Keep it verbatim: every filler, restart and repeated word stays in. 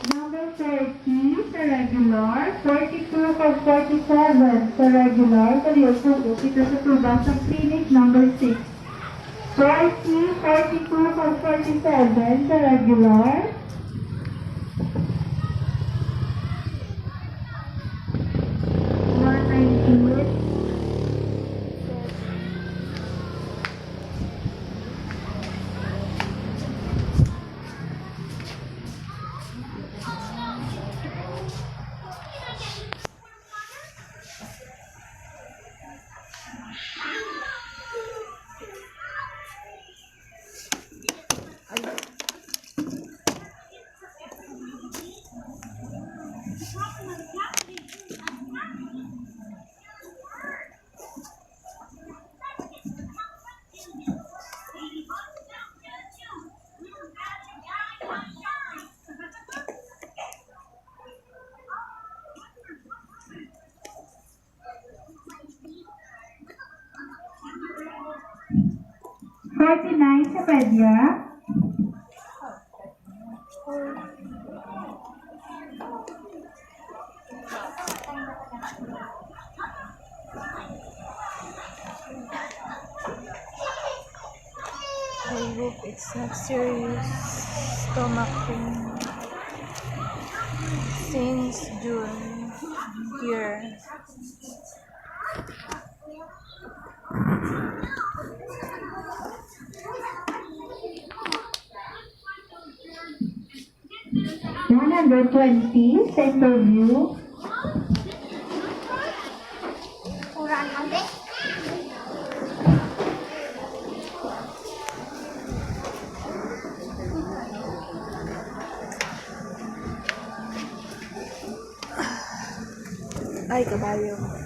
Number forty sa regular, forty-two kag forty-seven sa regular, kaliwat sa kita sa tubang sa clinic number six. Forty, forty-two kag forty-seven sa regular. One ninety-eight. Forty-nine sa pedya. I hope it's not serious stomach pain since June here. One hundred twenty sa interview. Ay, kabayo.